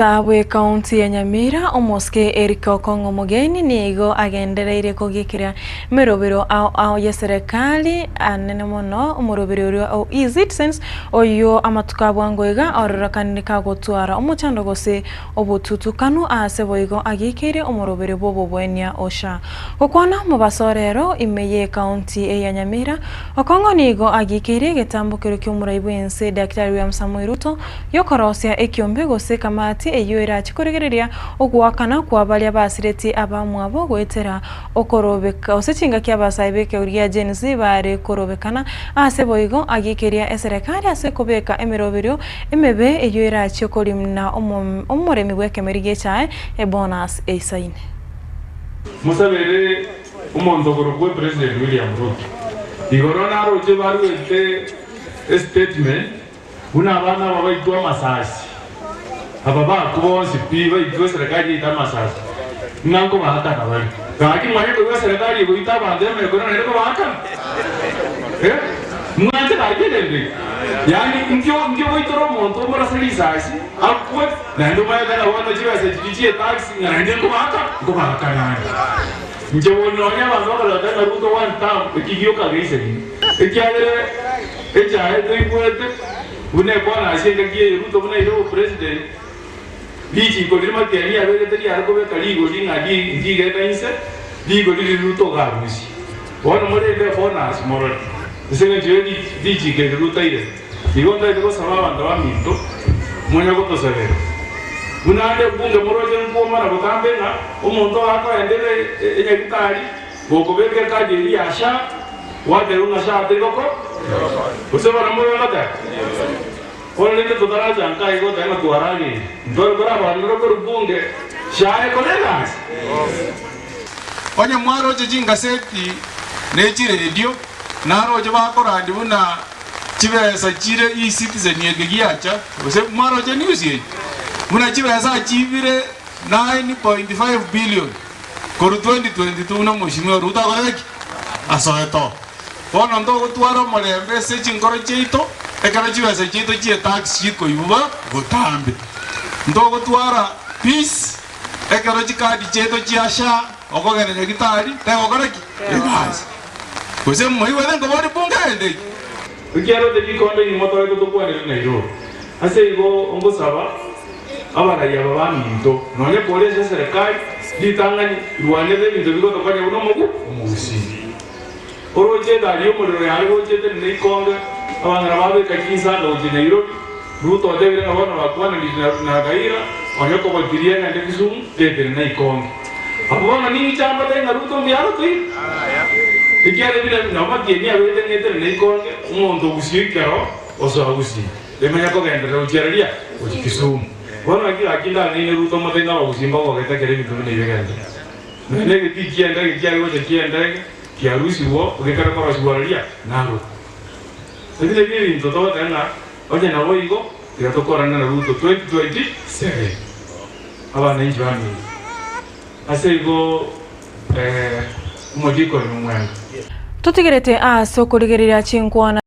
Bw'Ekaunti ya Nyamira, Omosike Eric Okong'o Omogeni nigo agendereire kogikera emerobero ao ao y'eserekari anene mono omoroberi oria o eCitizens oyio amatuko a bwango iga ororekanire kagotwara omochando gose obotutukanu aase boigo agikeire omoroberi bw'obobwenia o SHA. Gokwana omobaso orero ime y'Ekaunti eye ya Nyamira, Okong'o nigo agikeire egetambokero ki'omorai bw'ense Daktari William Samoei Ruto Y'okorosia ekiombe gose ekamati eyio erache korigereria ogoakana kwa baria basiretie abamwabo goetera okorobeka gose chingaki abasae b'ekegoria gia Gen Z bare korobekana ase boigo agikeria eserekari ase kobeka emeroberio emebe eyio erachie korimna omoremi bw'ekemeri gi'echae ebonus eisaine. Mosabere omonto okorokwa President William Ruto. Igoro naroche baruete estatement Buna abana aba baitwe amasasi, aba bakwo bonsi pi baitwe eserekari yaito amasasi, ng'a nkobaakana bare. Gaki mwanye koigwa eserekari egoita abanto emekoro naende kobaakana? Eh? Mwanche gaki egento eke? Yaani nkio nkio goitora omonto omorase risasi akwe naende omanyete ng'a bono chibesa chiria chie tax ng'a naende nkobaaka nkobaakana ande. Inche bono nonye abanto bakoreta ng'a Ruto one term eki gioka geisani ekiagera Echaye toigwete buna ekwana ase engaki eye Ruto buna aire obopresident, richiko riria Matiang'i abegete riare kobeka rigori ng'a ndigenda inse, rigori riria Ruto iga arusie. Bono morende ebonus morore ase eng'encho ye richiko eri Ruto airete. Igo ntagete gosaba abanto baminto monya gotosabera. Buna ande ebunge moroche nkwomana botambe ng'a omonto ogakoenda enyagitari gokobeka ekadi eria ya SHA, Gwatebiwa ng'a SHA teri gokora? Gose bono mbobe ngoteba? Bono rende totaracha nka igo goteba ng'a twarageire. Ntware kore abanto korwa bunge, SHA ekore egasi. Onye mwaroche chingaseti ne chiredio, naroche bakorandia buna chibesa chire eCitizen eke giacha, gose mwaroche news eye? Buna chibesa chibire 9.5 billion. Korwa 2022 buna Mheshimiwa Ruto akorete ki? Asoete oo. Bono ntogotwara omorembe ase chinkoro chiaito ekero chibesa chiaito chie tax chikoibuba botambe. Ntogotwara peace ekero chikadi chiaito chia SHA okogenda nyagitari tegokora ki? Egasi. Gose moigwete nkoboria bunge rende ki? Ekiagera rikonde rimo torete tokwanere Nairobi. Ase igo ngosaba abarai aba baminto, nonya kore ase eserekari, ritang'ani rwanere ebinto bigotokonya buna omogu omogusii. Oroche egari y'omorero yare gocha etenene ikonge, abang'ina babeka chinsanda gochia Nairobi, Ruto otebire ng'a bono bakwananire na Raila, onye kobotiria egende Kisumu, tetenena ikonge. Abwo bono ningiche ambatebie ng'a Ruto mbuya agotoira? Ekiagera buna nabo matieni aberete ng'a etenene ikonge, omonto ogusii ekero osoa gusii. Emanya kogenderera gochia riria gochia Kisumu. Bono naki gaki ndang'aine Ruto omote ng'a abagusii mbagogete ekero ebinto buna ebi bigenderete. Nonya na egetii ki'endege kiare gocha ki'endege kiarusigwe gekare korosigwa riria Narok. Ebi nabio ebinto togoteba ng'a onye naboigo tiga tokorane na Ruto 2027 abananchi baminto. Ase igo omodikoni omwenga. Totigerete ase okorigereria chinkwana.